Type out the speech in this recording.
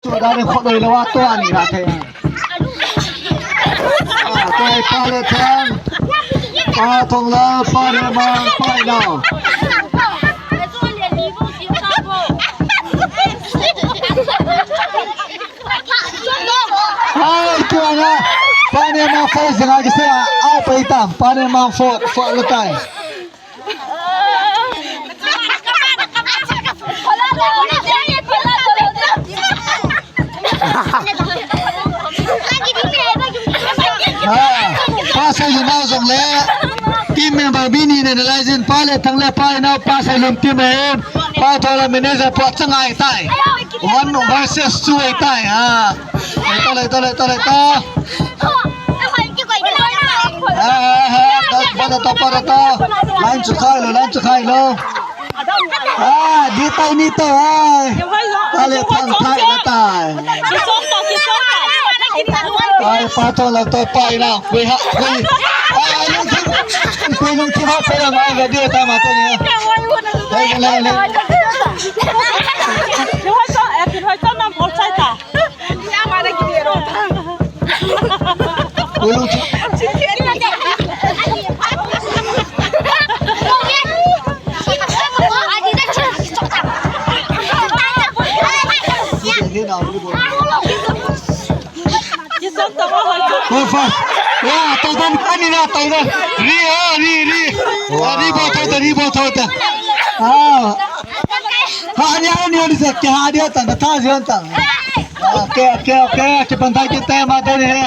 ໂຈດາເດ ໂຄດໂດຍລະວ່າຕົວນີ້ລະແທ້. ອາ ຕົວໄອ້ປາເລແທງ ປາທອງລາວ ປາແນມາງ ປາໄອ້ນາວ. ອາ ຕົວນະ ປາແນມາງ ຟອດຊິງາກິເຊອາ ເອົາໄປຕາມ ປາແນມາງ ຟອດ ຟອດລະຕາຍ. ອາ ປາໄຊລຸນເອົາສົ່ງແລະ ທີມແມ່ນບາບີນີ້ໃນລາຍເຊັນ ປາແລທັງແລະ ປາໄອ້ນາວ ປາໄຊລຸນທີມແມ່ນ ປາໂທລາເມເນສ ປາສະຫງ່າຍຕາຍ ວັນເວີເຊັສສວຍຕາຍ. ອາ ໄປຕໍ່ເລີຍ ຕໍ່ເລີຍ ຕໍ່ເລີຍ ຕໍ່. ອາ ປາຕໍ່ ປາຕໍ່ ປາຕໍ່ ລາຍສຸດທ້າຍແລ້ວ ລາຍສຸດທ້າຍແລ້ວ. ອາ ດີໄຕມີໂຕ ອາ ຕາເລພັນໄທລະຕາຍ ໄປປາໂທລະໂຕໄປນະ ໄປຫາ ໄປ ອາ ລົງທີມ ໄປລົງທີມ ໄປລະມາລະເດຕາມາໂຕນີ້ ໄປເລີຍ ເລີຍ. ໂອ້ຍ ລູກ ໂອ້ຍ ຟ້າ ໂອ້ຍ ໂຕຕັນ ອັນນີ້ນະ ໂຕຕັນ ຣີ ເອີ ຣີ ຣີ ໂອ້ຍ ຣີ ບໍ່ໂທດ ຣີ ບໍ່ໂທດ ອາ ຫາດຽວ ອັນນີ້ ອັນນີ້ ເສກ ຫາດຽວ ຕັນ ທ່າ ເສກ ຕັນ. ໂອເຄ ໂອເຄ ໂອເຄ ເກັບບັນໄດ ເກັບແຕ້ມມາ ໂຕນີ້.